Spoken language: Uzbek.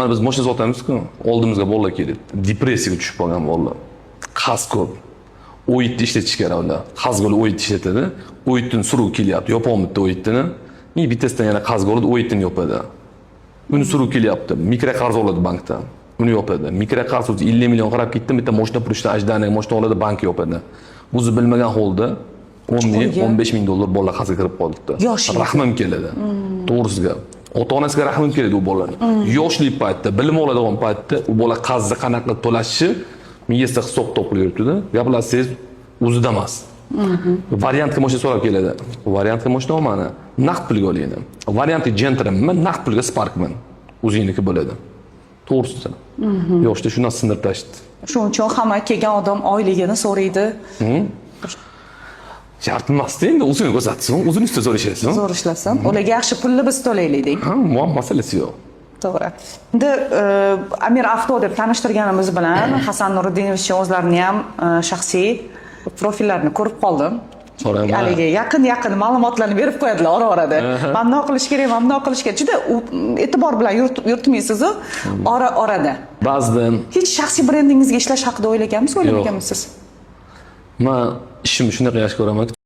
Mana biz moshina sotamiz-ku, oldimizga bolalar keladi. Depressiyaga tushib qolgan bolalar. Qarz ko'p. O'yitni ishlatish kerak ular. Qarzga olib o'yitni ishlatadi. O'yitni suruv kelyapti, yopolmaydi o'yitini. И bittasidan yana qarzga oladi, o'yitini yopadi. Uni suruv kelyapti. Mikro qarz oladi bankdan. Uni yopadi. Mikro qarz o'zi 50 million qarab ketdi, bitta moshina pulishdan ajdaniga moshina oladi, bank yopadi. O'zi bilmagan holda 10 ming, Chuqurga. 15 ming dollar bolalar qarzga kirib qoldi. Yosh yigit. Rahmim keladi. To'g'risiga. Ota-onasiga rahmim keladi u bolani. Yoshli paytda, bilim oladigan paytda u bola qarzni qanaqa to'lashi miyasida hisob kitob qilib yuribdi-da. Gaplashsangiz, o'zida emas. Variantga moshina so'rab keladi. Variantga moshina olmani, naqd pulga olaydi. Variantga Gentra'mi, naqd pulga Sparkman. O'zingniki bo'ladi. To'g'risi. Yoshda shundan sindirib tashladi. Shuning uchun hamma kelgan odam oyligini so'raydi. Shart emasda endi, o'zini ko'rsatsin, o'zini ustida zo'r ishlasin. Zo'r ishlasin. Ularga yaxshi pulni biz to'laylik deng. Ha, muammo masalasi yo'q. To'g'ri. Endi Amir Avto deb tanishtirganimiz bilan Hasan Nuriddinovichni o'zlarini ham shaxsiy profillarini ko'rib qoldim. So'rayman. Haligi yaqin yaqin ma'lumotlarni berib qo'yadilar ora orada. Mana bundoq qilish kerak, mana bundoq qilish kerak. Juda e'tibor bilan yuritmaysiz-u ora orada. Ba'zida Hech shaxsiy brendingizga ishlash haqida o'ylaganmisiz, o'ylamaganmisiz? Man ishimni shunaqa yaxshi ko'raman.